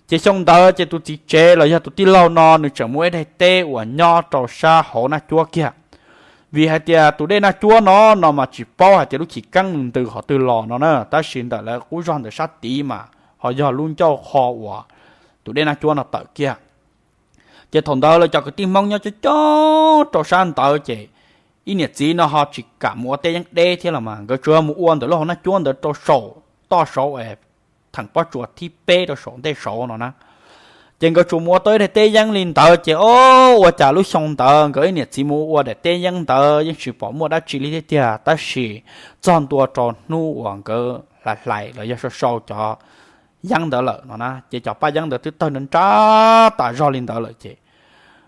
Ces xyoo ntawd ces tus txiv tsev los yog tus tij laug no nws tseem muaj ib daim teb uas nyob rau sab hauv Naj Cuab kiag. Vim hais tias tus dej Naj Cuab no no mas tsis paub hais tias lub chiv keeb nws ntws qhov twg los no na, tab sis ntawm lawv qub zog ntawm sab tid mas ho yog lub ncauj qho uas tus dej Naj Cuab no tawm kiag. Ces thaum ntawd lawv cov kwv tij Hmoob nyob coob coob rau sab ntawd ces ib niam txiv no ho tsis kam mus ua teb yeeb deb thiab los mas nkawd tsuas mus ua ntawm lub hauv Naj Cuab ntawd rau saum toj saud es theem pob tsuas thib peb rau saum ntej saud no na. Ces nkawd tsuas mus ua tau ib daim teb yeeb li ntawd ces o ua cas lub xyoo ntawd nkawd ib niam txiv mus ua daim teb yeeb ntawd yeej tsis pom muaj dab tsi li thiab tiag, tab sis txog ntua rau hnub uas nkawd hlais hlais los yog sau sau cov yeeb ntawd lawm no na ces cov paj yeeb ntawd twb tawg nra nrab tas zog li ntawd lawm ces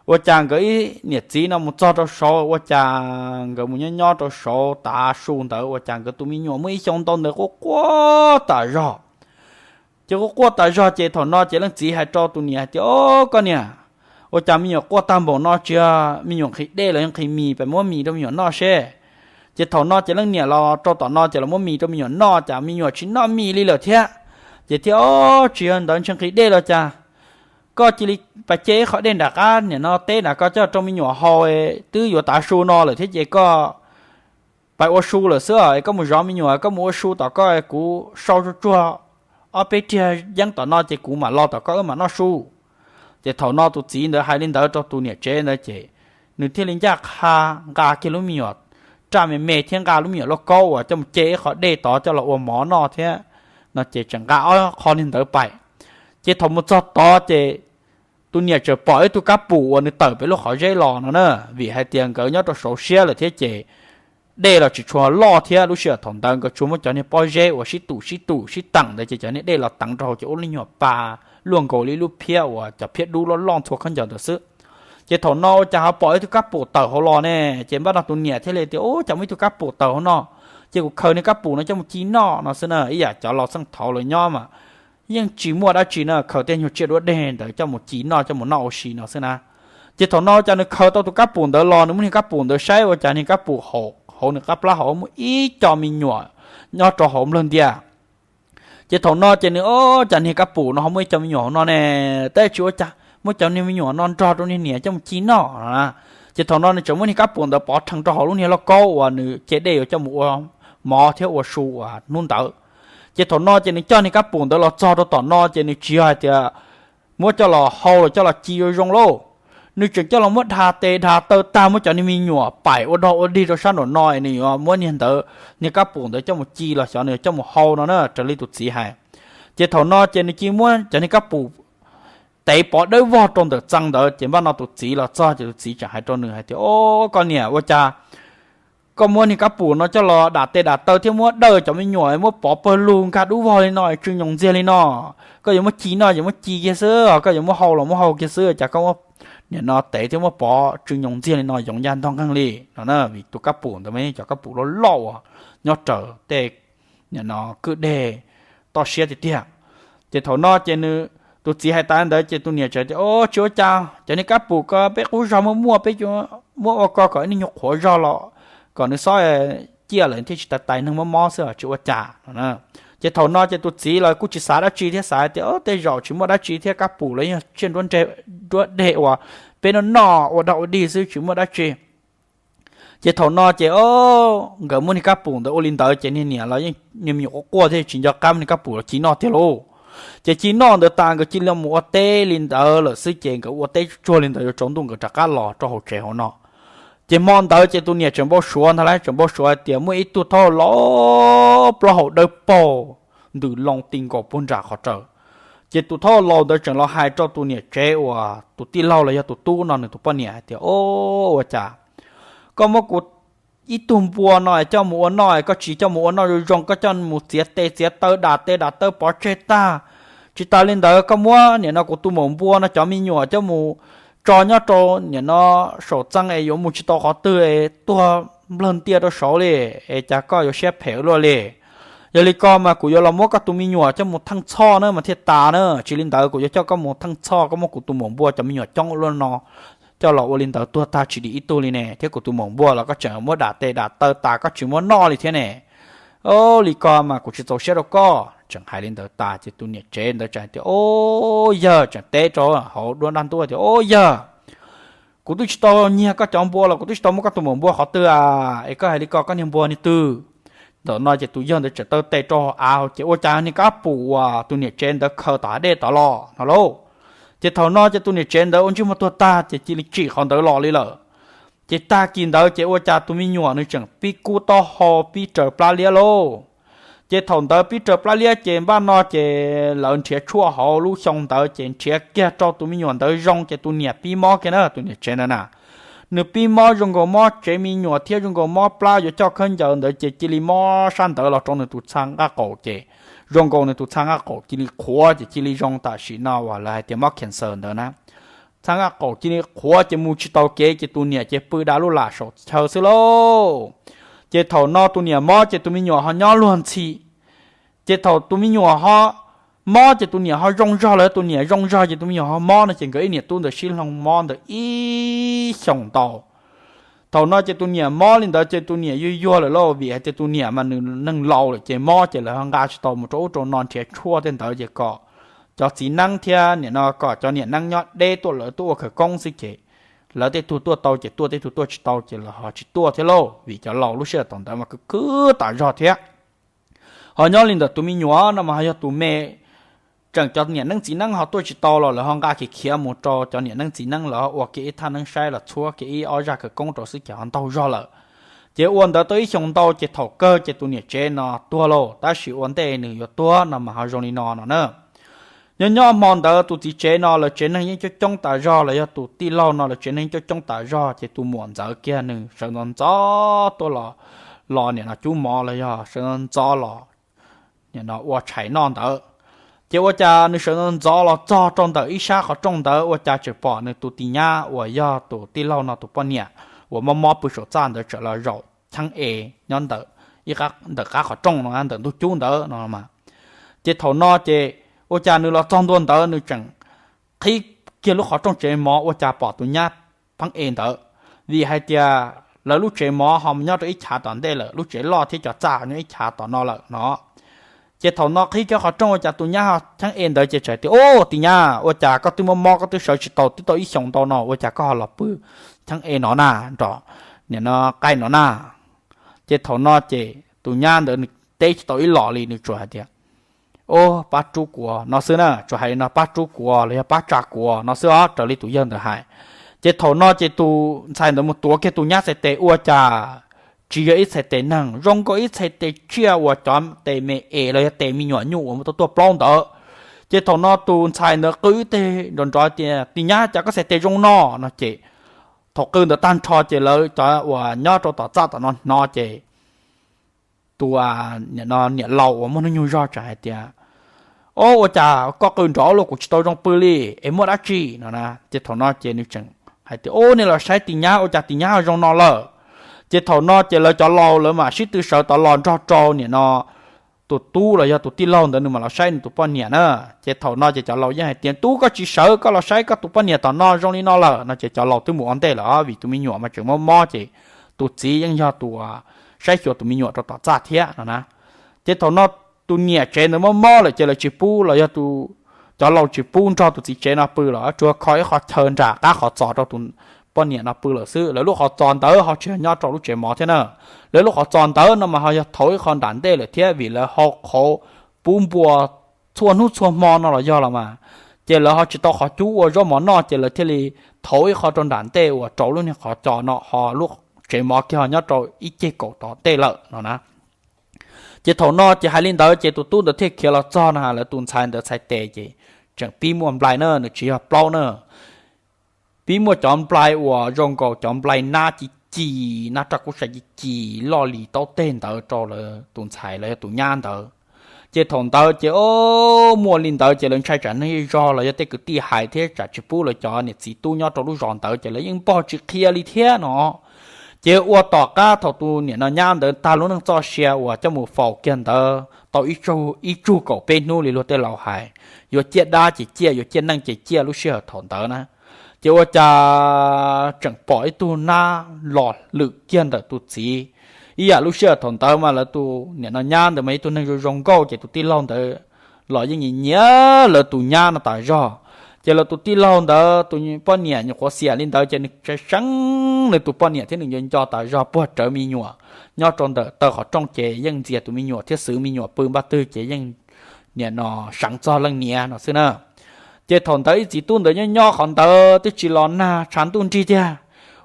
ua cas nkawd ib niam txiv no mus txog rau saud ua cas nkawd mus nyob nyob rau saud tav su ntawd ua cas nkawd tus me nyuam muaj ib xyoo ntau ntawd quaj quaj tas zog. Ces quaj quaj tas zog ces thaum no ces leej txiv hais rau tus niam hais tias o koj niam, ua cas me nyuam quaj tag npaum no tsis yog me nyuam nqhis dej los yog nqhis mis, pab muab mis rau me nyuam noj seb. Ces thaum no ces leej niam los rau tom no ces los muab mis rau me nyuam noj cas me nyuam tsis noj mis li lawm thiab. Ces thiaj o tsis yog ntawd ntshe nqhis dej los cas, koj cia li pab ce ib qho dej nram qab niam no teb nram koj coj rau me nyuam haus, twb yuav tav su no lawm thiab ces koj pab ua su lawm xwb es koj mus zov me nyuam koj mus ua su tom koj kuv sau tsuag tsuag ob peb riag yeeb tom no ces kuv mam los tom koj wb mam noj su. Ces thaum no tus txiv ntawd hais li ntawd rau tus niam tsev ntawd ces nws thiaj li ncaj qha nqa kiag lub me nyuam raj me me thiab nqa lub me nyuam lauj kaub uas coj mus ce ib qho dej tod coj los ua mov noj thiab no ces tseem nqa ob qho li ntawd pais. Ces thaum mus txog tod ces tus niam tseem pom ib tug kab pum uas nws tawm pem lub qhov zeb los no na, vim hais tias nkawd nyob rau saud siab lawm thiab ces dej los tsis tshua loj thiab lub sij hawm thaum ntawd nkawd tsuas muab cov niag pob zeb uas sib tum sib tum sib teem ntawd ces cov niag dej los teev rau hauv ces ua lub nyuag pa luaj nkaus li lub phiab uas cov phiab dub loj loj ntxhua khaub ncaws ntawd xwb. Ces thaum no ua cas ho pom ib tug kab pum tawm hauv los ne, ces npaj no tus niam thiaj li tias, Ub, cas muaj ib tug kab pum tawm hauv no, ces kuv khaws niag kab pum no coj mus ci noj no xwb na. Ib yam cov laus txheej thaud lawv nyob mas yeej tsis muaj dab tsi na, khaws tej nyuag tsiaj duab deg ntawd coj mus ci noj coj mus noj ua si no xwb na. Ces thaum no cas nws khaws tau tus kab pum ntawd los, nws muab niag kab pum ntawd saib ua cas niag kab pum hauv nws qab plab hauv muaj ib co me nyuam nyob rau hauv nplawg ntias. Ces thaum no ces nws, Ub, cas niag kab pum no ho muaj ib co me nyuam hauv no ne, tab sis ua cas muab cov niag me nyuam no nrog rau niag niam coj mus ci noj no na. Ces thaum no nws tseem muab niag kab pum ntawd pov rhees rau hauv lub niag lauj kaub uas nws ce dej yuav coj mus ua mov thiab ua su uas hnub ntawd. Ces thaum no ces nws coj niag kab pum ntawd los txog rau tom no ces nws tsis yog hais tias muab coj los hau los coj los ci zoo zoo lauj, nws tseem coj los muab dha tes dha taw tag muab cov niag me nyuam paim ua dog ua dig rau sab nraum no es nws yuav muab niag ntawd, niag kab pum ntawd coj mus ci los xyov nws coj mus hau no na, raws li tus txiv hais. Ces thaum no ces nws cia muab cov niag kab pum tev pov dawb vog rau ntawm txee ntawd ces npaj no tus txiv los txog ces tus txiv tseem hais rau nws hais tias, Ub, koj niam, ua cas koj muab niag kab pum no coj los dam tes dam taw thiab muab dawj cov me nyuam muab pov pawg lug nkag dub vog li no tsw nyoos ntxiag li no? Koj yuav muab ci noj yuav muab ci kiag xwb, koj yuav muab hau los muab hau kiag xwb, cas koj muab nim no tev thiab muab pov tsw nyoos ntxiag li no yoov ncaj ntog nqeeg li no na, vim tus kab pum ntawd mas cov kab pum loj loj uas nyob raws tej nim no kwj deg toj siab tiag tiag. Ces thaum no ces nws, tus txiv hais tas ntawd ces tus niam tseem tias, Ub, tsis ua cas, cov niag kab pum ko peb qub zog muaj muaj, peb muab ua ko kom ib niag nyuag qhuav zog los kom nws xob ciaj lawm thiaj tsis tas tais neeg mob mob xwb, tsis ua cas no. Ces thaum no ces tus txiv los kuj tsis xav dab tsi thiab, xav hais tias tej zaum tsis muaj dab tsi thiab, kab pum los yog tsiaj duab deg uas peb noj noj ua dog ua dig xwb tsis muaj dab tsi. Ces thaum no ces nkawd muab niag kab pum ntawd ua li ntawd ces niag niam los yeej niag me nyuam quaj quaj thiab tsis nco qab muab niag kab pum los ci noj tiag lauj. Ces ci noj ntawd tas nkawd cia li mus ua teb li ntawd lawm xwb ces nkawd ua teb tsuag li ntawd yuav tsaus ntuj nkawd rov qab los rau hauv tsev hauv no. Ces hmo ntawd ces tus niam tseem npau suav ntag lauj, tseem npau suav hais tias muaj ib tug thauj laus plaub hau dawb paug ntws loo ti nkaus puag nram qhov raws. Ces tus thauj laus ntawd tseem los hais rau tus niam tsev uas tus tij laug los yog tus tub no nws tus poj niam hais tias, Ub, ua cas koj muab kuv ib tug npua no coj mus ua noj, koj tsis coj mus ua noj zoo zoo, koj coj mus txiav tes txiav taw dam tes dam taw pov tseg tag. Tsis tas li ntawd koj muab nim no kuv tus maum npua no cov me nyuam coj mus tso nyob rau nim no saum txee es yuav mus tsis tau qhov twg es tuag nplawg ntias rau saud li, es cas koj yuav siab phem ua luaj li. Yog li ko mas kuv yuav los muab koj tus me nyuam coj mus theej txhoj na mas thiaj tas na, tsis li ntawd kuv yuav coj koj mus theej txhoj, koj muab kuv tus maum npua cov me nyuam coob ua luaj no coj los ua li ntawd tuag tag tsis dim ib tug li ne, thiab kuv tus maum npua los koj tseem muab dam tes dam taw tas koj tsis muab noj li thiab ne. Ub, li ko mas kuv tsis txaus siab rau koj. Tseem hais li ntawd tas ces tus niam tsev ntawd tseem hais tias, Ub, yawg, tseem teb rau hauv duab ntaj ntuj tias, Ub, yawg, kuv twb tsis tau nyiag koj cov npua los kuv twb tsis tau muab koj tus maum npua qhov twg a, es koj hais li ko koj niag npua niag twg? Ntawm no ces tus yawg ntawd tseem taw tes rau av ces ua cas niag kab pum uas tus niam tsev ntawd khaws tom hav dej tod los no lauj. Ces thaum no ces tus niam tsev ntawd ua ntsej muag tuag tag ces cia li tsim qhov ntawd los li lawm. Ces tag kis ntawd ces ua cas tus me nyuam nws tseem pib kub taub hau pib raws plab liab lauj. Ces thaum ntawd pib raws plab liab ces npaj no ces lawv nrhiav tshuaj hauv lub xyoo ntawd ces nrhiav kiag rau tus me nyuam ntawd zoo ces tus niam pib mob kiag na, tus niam tsev ntawd na. Nws pib mob zoo nkaus mob tsev me nyuam thiab zoo nkaus mob plab yuav coj khaub ncaws ntawd ces cia li mob sab ntawd los rau nws tus txha nqaj qaum ces zoo nkaus nws tus txha nqaj qaum cia li qhuav ces cia li zoo tam sim no uas lawv hais tias mob cancer ntawd na. Txha nqaj qaum cia li qhuav ces mus tsis tau kev ces tus niam ces pw da lub lam saum chaw xwb lauj. Ces thaum no tus niam mob ces tus me nyuam ho nyob luag ntxhi. Ces thaum tus me nyuam ho mob ces tus niam ho zoo zog lawm, tus niam zoo zog ces tus me nyuam ho mob no ces nkawd ib niam tub ntawd sib hloov mob ntawd ib xyoos ntau. Thaum no ces tus niam mob li ntawd ces tus niam yuag yuag lawm lauj, vim hais tias tus niam mas nws neeg laus lawm ces mob ces lawv ho nqa tsis tau mus rau ub rau no nrhiav tshuaj tej ntawd ces kom cov txiv neeb thiab nim no kom cov niam neeb nyob deb tuaj lawv tuaj ua khawv koob xwb ces lawv tej tug tuaj tau ces tuaj, tej tug tuaj tsis tau ces lawv ho tsis tuaj thiab lauj, vim cov laus lub sij hawm thaum ntawd mas khwv khwv tas zog thiab. Ho nyob li ntawm tus me nyuam no mas ho yog tus me tseem cov niam neeb txiv neeb ho tuaj tsis tau los lawv ho nqa khiav khiav mus rau cov niam neeb txiv neeb, lawv ho ua kiag ib thaj neeb saib los txhua kiag ib ob zaj khawv koob rau xwb ces ho ntaug zog lawm. Ces ua ntawd tau ib xyoos ntau ces thaum kawg ces tus niam tsev no tuag lauj, tab sis ua ntej nws yuav tuag no mas ho zoo li no no na. Nyob nyob hmo ntawd tus txiv tsev no lawv tsev neeg yeej coob coob tas zog, los yog tus tij laug no lawv tsev neeg coob coob tas zog, ces tus muam ntxawm kiag nws sawv ntxov ntxov tuaj los, los niam no cub mov los yog sawv ntxov ntxov los nim no ua tshais noj ntawd. Ces ua cas nws sawv ntxov ntxov los txog rau ntawm ib sab qhov rooj ntawd ua cas tseem pom nws tus tis nyab uas yog tus tij laug no tus poj niam uas mob mob pw saum txaj ntawd tseem los zaum cheeb es nyob ntawm, ntawm qab qhov rooj no ntawm ntug cub ntawd no. Ces thaum no ces ua cas nws los txog ntua ntawd nws tseem qhib kiag lub qhov rooj tsev mov ua cas pom tus nyab pheeb es ntawd, vim hais tias lawv lub tsev mov ho nyob rau ib chav tom ntej lawm, lub tsev loj thiab cov txaj nyob ib chav tom no lawm no. Ces thaum no qhib kiag qhov rooj ua cas tus nyab cheeb es ntawd ces txawm tias, Ub, tis nyab, ua cas koj twb mob mob koj twb sawv tsis tau twb tau ib xyoos ntau no ua cas koj ho los pw cheeb es no na, nrog nim no qaij no na? Ces thaum no ces tus nyab ntawd nws teb tsis tau ib los li, nws tsuas hais tias, Ub, pab rub kuv no xwb na, tsuas hais li no, Pab rub kuv los yog pab tsa kuv no xwb os, raws li tus yawg ntawd hais. Ces thaum no ces tus ntxhais ntawd mus tuav kiag tus nyab txhais tes ua cas tsis yog ib txhais tes neeg, zoo nkaus ib txhais tes tsiaj uas cov tes me es los yog tes me nyuam nyuj uas tuaj tuaj plaub ntawd. Ces thaum no tus ntxhais ntawd qw ib teg nrov nrov tias, Tis nyab, cas koj txhais tes zoo no? no ces thaum qw ntawd tag nrho ces lawv cov uas nyob rau tom txaj tom no hnov ces tus niam laus uas muaj hnub nyoog zog tseem hais tias, Ob, ua cas koj qw nrov luaj, kuv tsis tau zoo pw li, es muaj dab tsi no na? Ces thaum no ces nws tseem hais tias, Ub, nej los saib tis nyab, ua cas tis nyab ho zoo no lawm? Ces thaum no ces lawv cov laus lawv mam sib tw sawv tod los nrog rau nim no tus tub los yog tus tij laug ntawd nws mam los saib nws tus poj niam na. Ces thaum no ces cov laus yeej hais tias, Tub, koj tsis sawv koj los saib koj tus poj niam tom no zoo li no lawm no. Ces cov laus twb mus ua ntej lawm vim tus me nyuam mas tseem mob mob ces tus txiv yeej yog tus saib xyuas tus me nyuam rau tom txaj thiab no na. Ces thaum no tus niam tsev ntawd mob mob lawm ces lawv tsis pub los yog cov laus tsis pub nrog tus txiv tsev no pw lawm, tsuas kho ib qho chaw nram qab qhov txos rau tus poj niam no pw lawm xwb. Lawv lub qhov txos ntawd ho tsis yog nyob rau lub tsev mov thiab na. Lawv lub qhov txos ntawd no mas ho yog thauv ib qho nram ntej lawm thiab vim lawv hau qhauv pub npua txhua hnub txhua hmo no los yog los mas. Ces lawv ho tsis tau qhov cub ua zaub mov noj ces lawv thiaj li thauv ib qho rau nram ntej uas rau lub niag qhov txos no, ho lub tsev mov kiag ho nyob rau ib ceg kaum tom ntej lawm no na. Ces thaum no ces hais li ntawd ces tus tub ntawd thiaj khiav los txog na, lawv tus ntxhais ntawd txhais tes ces tseem pib muaj nplai na, nws tsis yog plaub na. Pib muaj cov nplai uas zoo nkaus cov nplai nab ci ci, nab raj kub sai ci ci loj li taub teg ntawd rau lawv tus ntxhais los yog tus nyab ntawd. Ces thaum ntawd ces o, muaj li ntawd ces lawv ntshai tsam neeg zej zog los yog tej kwv tij hais thiab tsam tsis pub lawv cov niam txiv tub nyob rau lub zos ntawd ces lawv yeej npog tsis qhia li thiab no. Ces ua tom qab thaum tus niam no nyab ntawd tag lub neej txoj sia uas coj mus faus kiag ntawd tau ib tsug kaum peb hnub li luag tej laus hais, yuav ciaj dab ces ciaj, yuav ciaj neej ces ciaj lub sij hawm thaum ntawd na. Ces ua cas tseem pom ib tug nab los lwm kiag ntawm tus txiv. Ib yam lub sij hawm thaum ntawd mas lawv tus niam no nyab ntawd mas ib tug neeg zoo zoo nkauj ces tus tij laug ntawd los yeej nyiam nyiam lawv tus nyab no tas zog. Ces lawv tus tij laug ntawd tus poj niam nyuam qhuav xiam li ntawd ces nws tseem seev nws tus poj niam thiab nws nco nco tas zog puag rawv me nyuam nyob rau ntawm taw qhov rooj ces yeej ntxias tus me nyuam thiab xwv me nyuam pw npaj twg ces yeej niam no seev txog leej niam no xwb na. Ces thaum ntawd ib txiv tub ntawd nyob nyob qhov ntawd twb tsis los nag tshav ntuj nrig tiag,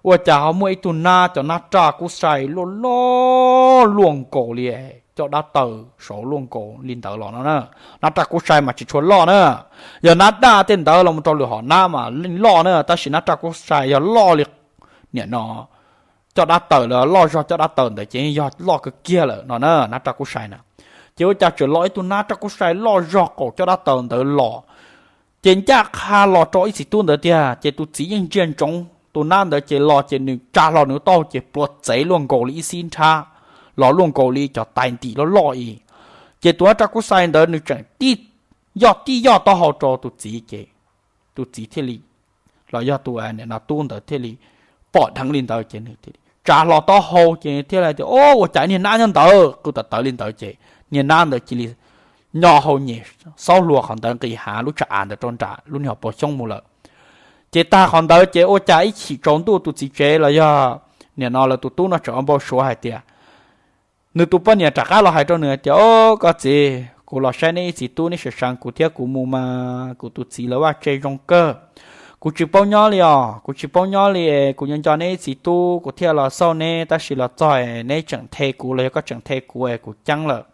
ua cas ho muaj ib tug nab, cov nab raj kub sai loj loj luaj nkaus li caj dab taws saud luaj nkaus li ntawd los no na. Nab raj kub sai mas tsis tshua loj na, yog nab daj tej ntawd los mus rau lwm hom nab mas yeej loj na, tab sis nab raj kub sai yog loj li niam no caj dab taws, loj zog caj dab taws ntawd ces yog loj kawg kiag lawm no na, nab raj kub sai na. Ces ua cas tseem los ib tug nab raj kub sai loj zog qaum caj dab taws ntawd los, ces ncaj qha los rau ib txiv tub ntawd tiag, ces tus txiv yeej ntsia ntsoov tus nab ntawd ces los ces nws tsa hlo nws taub hau ces pluav txev luaj nkaus li ib xib nrhab, los luaj nkaus li cov tais ntim loj loj li. Ces tus nab raj kub sai ntawd nws tseem yoj tij yoj taub hau rau tus txiv ces tus txiv thiaj li, los yog tus niam no tub ntawd thiaj li pom dheev li ntawd ces nws thiaj li tsa hlo taub hau ces nws thiaj li tias, O, ua cas niag nab nyob ntawd? Qw tawv tawv li ntawd ces niag nab ntawd cia li nyo hau nyem xaub hlua qhov ntawd nqis hav lub tsam av ntawd rau nram lub niag hauv paus xyoob mus lawm. Ces tag qhov ntawd ces ua cas ib chim tsaus ntuj tus txiv tsev los yog niam no lawv tus tub no tseem ua npau suav hais tias, nws tus poj niam rov qab los hais rau nws hais tias, O, koj txiv, kuv los saib neb ib txiv tub, neb sawv seev kuv thiab kuv mus mas kuv tus txiv lawv vaj tse zoo kawg. Kuv tsis paub nyob li os, kuv tsis paub nyob li, kuv nco nco neb ib txiv tub kuv thiaj los xauj neb, tab sis los txog neb tseem nthe kuv los yog koj tseem nthe kuv es kuv ceeb lawm.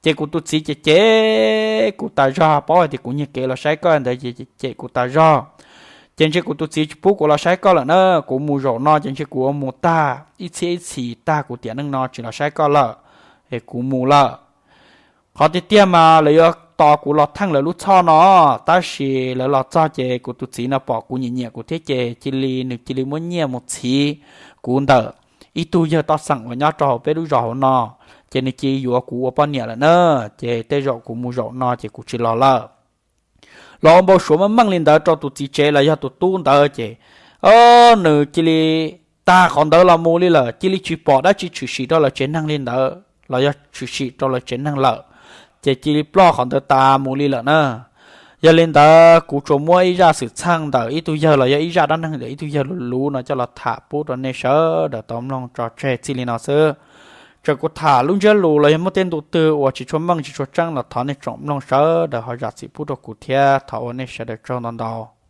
Ces kuv tus txiv ces cem kuv tas zog, paub hais tias kuv nyiag kev los saib koj ntawd ces cem kuv tas zog. Ces ntshe kuv tus txiv tsis pub kuv los saib koj lawm na, kuv mus zaum no ces ntshe kuv ua mus tag ib txhiab ib txhis tag kuv tiam neej no tsis los saib koj lawm, es kuv mus lawm. Qhov tiag tiag mas lawv yuav tos kuv los theej lawv lub txhoj no, tab sis lawv los txog ces kuv tus txiv no pom kuv nyiam nyiam kuv thiab ces cia li nws cia li muab nyiaj mus txhiv kuv ntawm ib tug yawg toj xeem uas nyob rau hauv peb lub zos hauv no, ces nws cia li yuav kuv ua poj niam lawm na. Ces tej zaum kuv mus zaum no ces kuv tsis los lawm. Los ua npau suav meej meej li ntawd rau tus txiv tsev los yog tus tub ntawd ces, o, nws cia li tag qhov ntawd los mus li lawm, cia li tsis pom dab tsi tshwm sim rau lawv tsev neeg li ntawd los yog tshwm sim rau lawv tsev neeg lawm, ces cia li ploj qhov ntawd tas mus li lawm na. Yog li ntawd kuv tsuas muab ib zaj xwm txheej ntawm ib tug yawg los yog ib zaj dab neeg ntawm ib tug yawg luv luv no coj los tham pub rau nej sawv daws tau mloog tso tseg txij li no xwb. Txawm kuv tham lub ntsiab lus los yog muaj tej ntu twg uas tsis tshua meej tsis tshua tseeb los thov nej tsoom mloog sawv daws ho zam txim pub rau kuv thiab thov ua nej sawv daws tsaug ntau ntau.